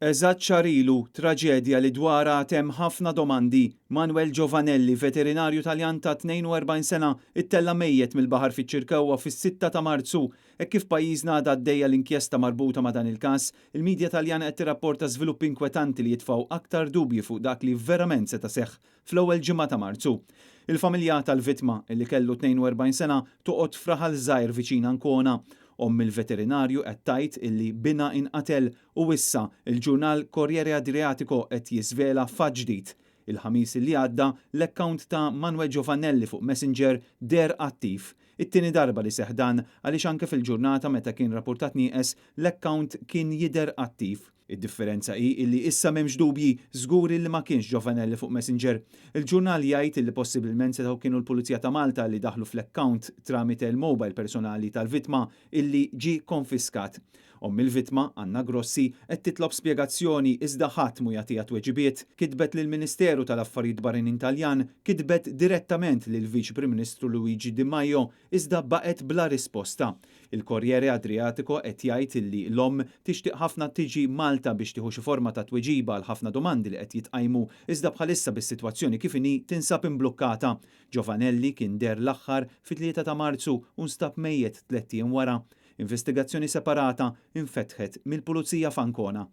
Eżatt xahar ilu, traġedja li dwarha għad hemm ħafna domandi. Manuel Giovanelli, veterinarju Taljan ta' 42 sena, ittella' mejjet mill-baħar fiċ-Ċirkewwa fis-sitta ta' Marzu. Hekk kif pajjiżna għadha għaddejja l-inkjesta marbuta ma' dan il-każ, il-midja Taljana qed tirrapporta żviluppi inkwetanti li jitfgħu aktar dubji fuq dak li verament seta' seħħ fl-ewwel ġimgħa ta' Marzu. Il-familja tal-vittma, li kellu 42 sena, toqgħod f'raħal żgħir viċin Ancona. Omm il-veterinarju qed tgħid illi binha inqatel u issa il-ġurnal Corriere Adriatico qed jiżvela fatt ġdid. Il-Ħamis li għadda l-account ta' Manuel Giovanelli fuq Messenger deher attiv. It-tieni darba li seħħ dan għaliex anke fil-ġurnata meta kien rapportat nieqes l-account kien jidher attiv. Id-differenza hi illi issa m'hemmx dubji żgur illi ma kienx Giovanelli fuq Messenger. Il-ġurnal jgħid illi possibilment setgħu kienu l-Pulizija ta' Malta li daħlu fl-account tramite l-mobile personali tal-vittma illi ġie konfiskat. Omm il-vittma, Anna Grossi, qed titlob spjegazzjoni iżda ħadd mhu jagħtiha tweġibiet. Kitbet lill-Ministeru tal-Affarijiet Barranin Taljan, kitbet direttament lill-Viċi Prim Ministru Luigi Di Maio iżda baqgħet bla risposta. Il-Corriere Adriatico qed jgħid illi l-omm tixtieq ħafna tiġi Malta biex tieħu xi forma ta' tweġiba għal ħafna domandi li qed jitqajmu iżda bħalissa bis-sitwazzjoni kif inhi tinsab imblukkata. Giovanelli kien deher l-aħħar fit-3 ta' Marzu u nstab mejjet tlett ijiem wara. Investigazzjoni separata infetħet mill-Pulizija f'Ancona.